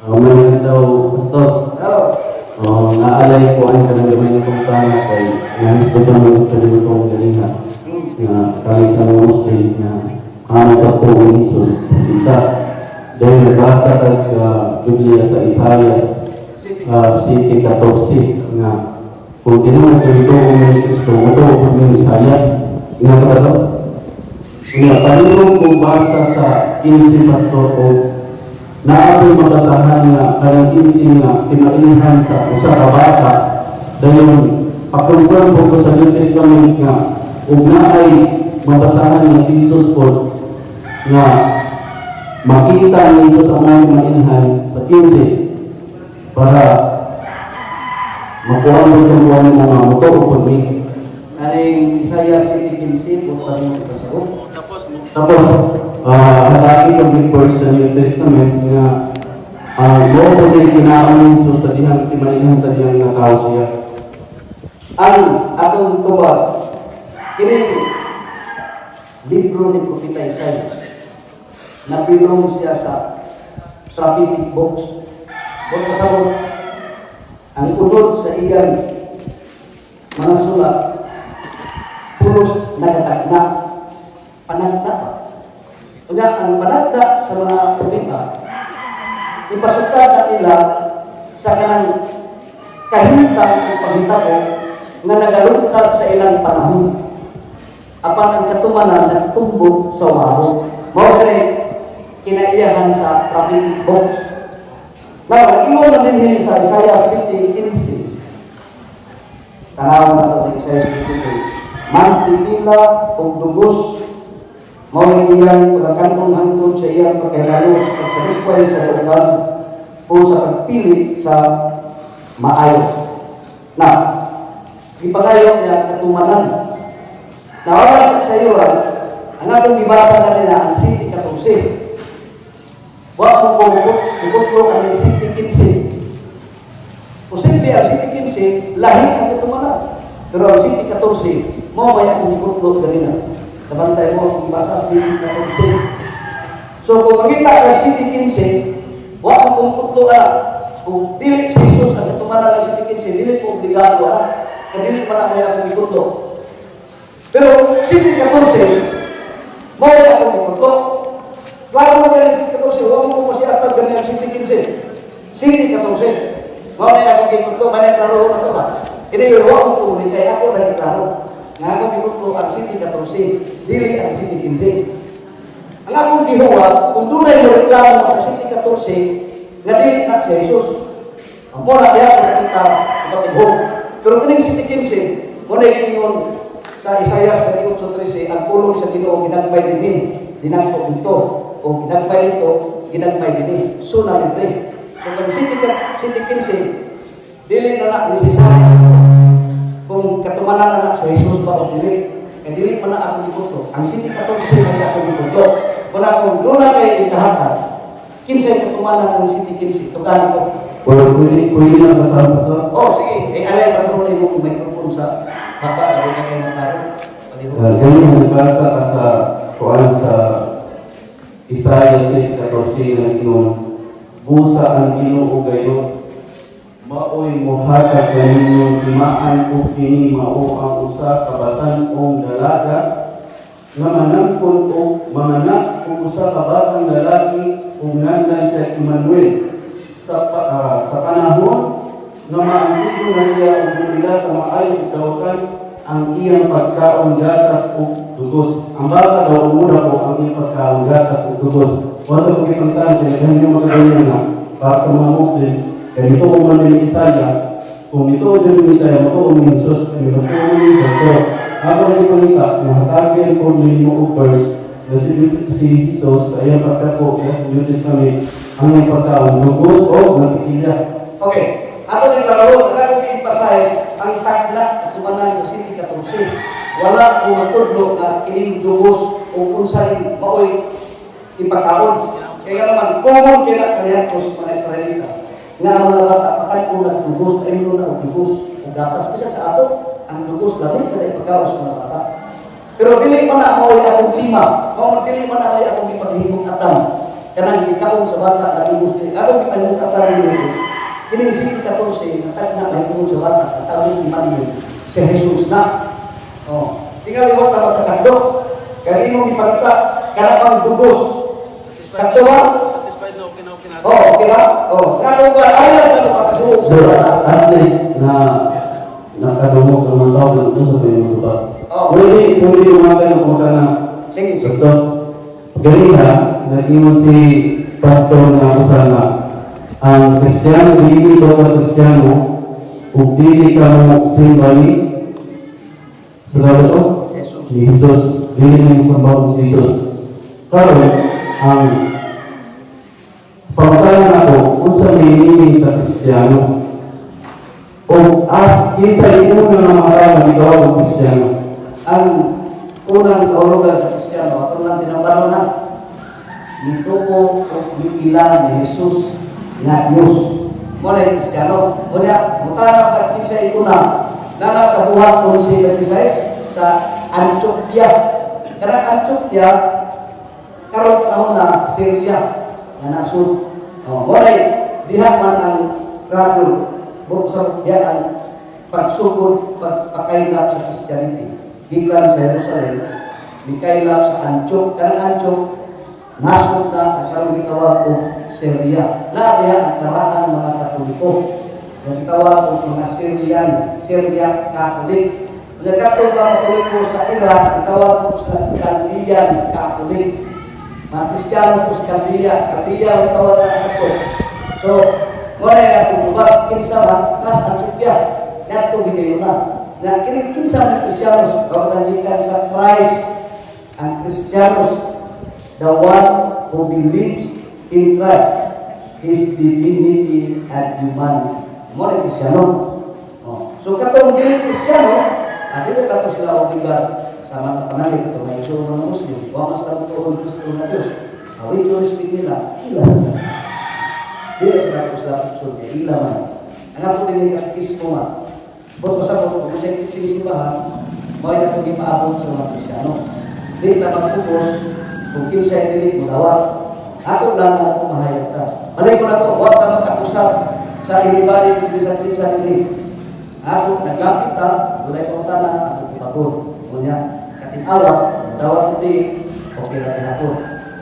May daw, Pastor. Oh. Naalay ko ang kanang gamay na kong sana kay nahisgutan mo ito din itong galinga nga kami sa mga Muslim nga ang sa po ni Jesus kita dahil nabasa kag Biblia sa Isaiah 7:14 nga kung tinuod kay ito ni Kristo mo to ni Isaiah nga ba to nga palihog kung basa sa 15, Pastor, o naa po'y mabasahan nga kanang 15 nga timailhan sa usa ka bata. Dayon pakonfirm po ko sa New Testament nga ug naay mabasahan nga si Jesus po nga makita ni Jesus ang mga timailhan sa 15 para makuha mo itong kuha mo nga moto o mi. Aning Isaiah 7:15 kung paano mo ipasabot. Tapos, hatagi kang verse sa New Testament nga mo po din kinaon ni Jesus sa dihang timailhan sa dihang natawo siya. Ang atong tubag, kini libro ni Propeta Isaiah, napilong siya sa prophetic books. Kung pasabot, ang unod sa iyang mga sulat, pulos nagatagna, panagda ba? Unya, ang panagda sa mga propeta, ipasukad na nila sa kanang kahimtang o panghitabo nga nagalungtad sa ilang panahon. Apan ang katumanan nagtumbok sa waro. Mao kay kinaiyahan sa prophetic books. Now, ingon na dinhi sa Isaiah 7:15. Tanaw na ito sa Isaiah 7:15. Mantikila ug dugos mao ni iyang pagkantong hangtod sa iyang pagkahilalos at sa lukway sa daugan o sa pagpili sa maayo. Na, ipangayo niya katumanan. Nawala sa sayuran, ang atong gibasa kanina ang 7:14. Wa ko kumutlo ang 7:15. Posible ang 7:15, lahi ang katumanan. Pero ang 7:14, mo may akong gikutlo kanina. Kabantay mo akong gibasa 7:14. So kung makita ka 7:15, wa ko kumutlo ana. Kung dili si Jesus ang katumanan ng 7:15, dili ko obligado ana. Kaya dili pa na may akong gikutlo. Pero 7:14, mo may akong gikutlo. Klaro mo ganyan 7:14, huwag mo ko siya atag ganyan 7:15. 7:14. Mao na akong gikutlo, kaya klaro na to ba? Anyway, huwag mo ko kay ako na klaro. Nga akong gikutlo ang 7:14, dili ang 7:15. Ang akong gihuwat, kung dunay mo reklamo sa 7:14, nga dili na si Jesus. Ang muna diha ko nakita ipatighog. Pero kining 7:15, mo na giingon sa Isaiah 28:13, ang pulong sa Ginoo ginagmay dinhi, dinagko dito, o ginagmay dito, ginagmay dinhi. So na libre. So kung 7:15, dili na na necessary kung katumanan na na sa Jesus ba o dili. Kaya dili pa na ako gikutlo. Ang 7:14 ay ako gikutlo. Wala kung doon na kay ikahatag, kinsay katumanan ng 7:15, tugan ko. Well, pwede na kasama sa Oh, sige. Eh, alay, patro na yung microphone sa baba. Sabi niya kayo maklaro. Palihog. Ganyan nagbasa ka sa kuan sa Isaiah 6:14 nga ingon busa ang Ginoo gayud maoy mohatag kaninyong timaan ug kini mao ang usa ka batan-ong dalaga nga manangkon og manganak og usa ka batang lalaki ug nganlan siya Emmanuel sa panahon nga maantigo na siya ug mupila sa maayo ug dawatan ang iyang pagkaon gatas ug dugos. Ang bata daw umura po ang iyang pagkaon gatas ug dugos. Wala ko gipantan kay daghan yung mga nga para sa mga Muslim kay ito man ni Isaiah, kung ito din ni Isaiah matuo ni Jesus, kay matuo ni Jesus. Pero ako rin ipangita nga hatagan ko nimo og verse na si Jesus sa iyang pagkako sa New Testament ang iyang pagkaon dugos o mantikilya. Okay. Ato ning laro, nagkakong emphasize ang takla katumanan sa 7:14. Wala ko matudlo nga kining dugos o unsay maoy ipakaon. Kaya nga naman, common kay na kaniadto mga Israelita nga ang mga bata pakaon ng dugos, ayun na og dugos ug gatas. Bisan sa ato, ang dugos lami kada ipakaon sa mga bata. Pero dili man na mao'y akong klima, mao dili man na mao'y akong ipaghimong atam. Kanang gikaon sa bata nalugos dili. Atong gipanunta ta ni Jesus. Kini 7:14 natagna mahitungod sa bata, ang tawag Emmanuel si Jesus na. Oh, tingali wa ta magkakadlok. Kay imong gipangita kana pang dugos. Sakto ba? Satisfied na, okay na, okay na. Oh, okay ba? Oh, ngano ka ayaw ka makadungog sa So, bata. at least na nakadungog ang mga tao ng sa iyong subat. Oo. Pwede, pwede umaga ng kung na Sige, sige. Gusto, ganiha, nag-ingon si pastor nga usa nga ang Kristiyano, dili ka ka Kristiyano, ug dili ka mo simba ni sa to? Jesus. Si Jesus, dili mo samba si Jesus. Karon, ang pangutana nako, unsa may meaning sa Kristiyano? O as kinsa una nga mga tao nga gitawag og Kristiyano? Ang unang kahulugan sa Kristiyano, ato lang tinambalo na, mituo o miila ni Jesus nga Diyos. Mo na yung Kristiyano. Unya, mutana ka kinsa una, nana sa Buhat 11:26 sa Antioquia. Kanang Antioquia, karon panahon na Syria, nga nasud. Oh, mo na diha man ang cradle, buksan diha ang pagsugod, pagpakaylap sa Christianity. Gikan sa Jerusalem, mikaylap sa Antioch, kanang Antioch, nasod na ang karon gitawag og Syria. Na diha ang karaang mga Katoliko. Nga gitawag og mga Syrian, Syria Catholic. Unya katong mga Katoliko sa Iraq, gitawag og sa Chaldean Catholic. Mga Kristiyano po sa Chaldea, Chaldea ang tawag na kato. So, wala na itong ubat, kinsa man, mas Antioquia, nato gigayon na. Na kini kinsa man Kristiyanos, gikan sa Christ, ang Kristiyanos, the one who believes in Christ, His divinity and humanity. Mo na Kristiyano. Oh. So katong dili Kristiyano, dili kato sila obligar sa mga panalit ito may iso mga Muslim, wa mas sila tuon Kristo na Diyos. With due respect nila, ila sila. Dili sila ko sila tukso kay ila man. Ang ato din katekismo nga. But sa ko kung sa simbahan, mao ay gipaabot sa mga Kristiyano. Di ta magpupos kung kinsay dili mo dawat. Ako lang ang ako mahayag ta. Malay ko na ko, wa ta mag-akusar sa anybody kung bisan-bisan dili. Ako nagapit ta, dunay pangutana, ako tubagod. Unya, katin-awa, dawat hindi, okay na tinapon.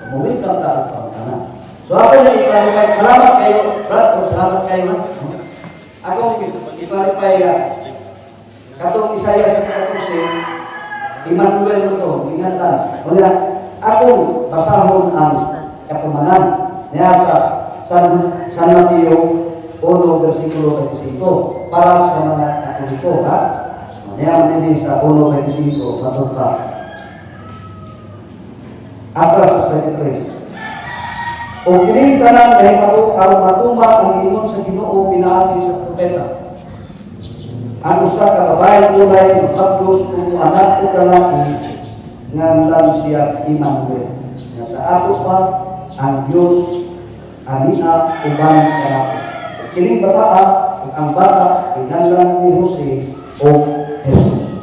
Mo-welcome ta ang pangutana. So ako na i-clarify, salamat kayo, Brad, o salamat kayo, man. Ako i-clarify, katong Isaiah sa 14, Emmanuel to, ingatan. Unya, akong basahon ang katumanan niya sa San Mateo 1 versikulo 25 para sa mga Katoliko, ha? Niya man sa 1:25 matod pa. Atras sa 23. O kining tanan nahitabo aron matuman ang giingon sa Ginoo pinaagi sa propeta. Ang usa ka babae dunay mabagdos ug anak og lalaki, nganlan siya Emmanuel. Nga sa ato pa, ang Dios ania uban kanato. Ug kining bataa ug ang bata ginanlan ni Jose o Jesus.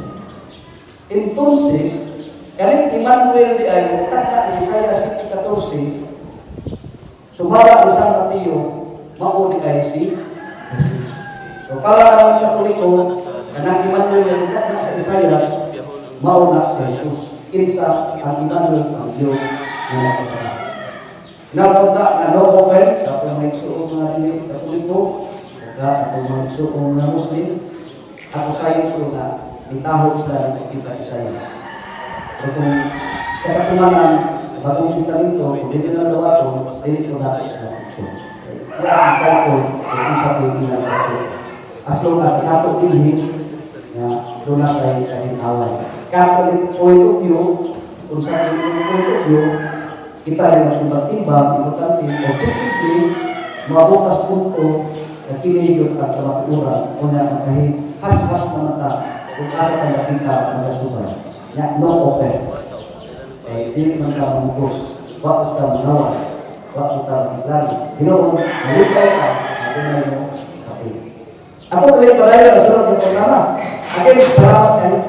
Entonces, kaning Emmanuel di ay takna ni Isaiah 7:14, sumala ni San Mateo, mao di ay si Jesus. So para ang Katoliko, kanang Emmanuel nga takna sa Isaiah, mao na si Jesus. Kinsa ang Emmanuel? Ang Dios nga nakasama. Napunta na no offense sa akong mga igsuon nga dili Katoliko, o sa akong mga igsuon nga Muslim, ako sayo ko nga mitahog sila ng kita Isaiah. Pero kung sa katumanan, sa Bagong Testamento, kung dili na dawaton, dili ko na sila tukso. Kaya ang ko, kung isa ko yung ina ko. As long as ato dinhi, nga doon na tayo kahinaway. Catholic point of view, kung sa ating point of view, kita rin magtimbang-timbang, importante, objectively, mabukas punto, na kini yung ang kamatuoran, o na kahit has-has na mata, kung asa ka nakita magasubay. Ya, no offense. Eh, dili man ka mamugos, wa ka munawa, wa ka maglagi. Ginoo, malipay ka, adunay mo kapil. Ako tuloy padayon sa sunod yung programa. Again, salamat kayo.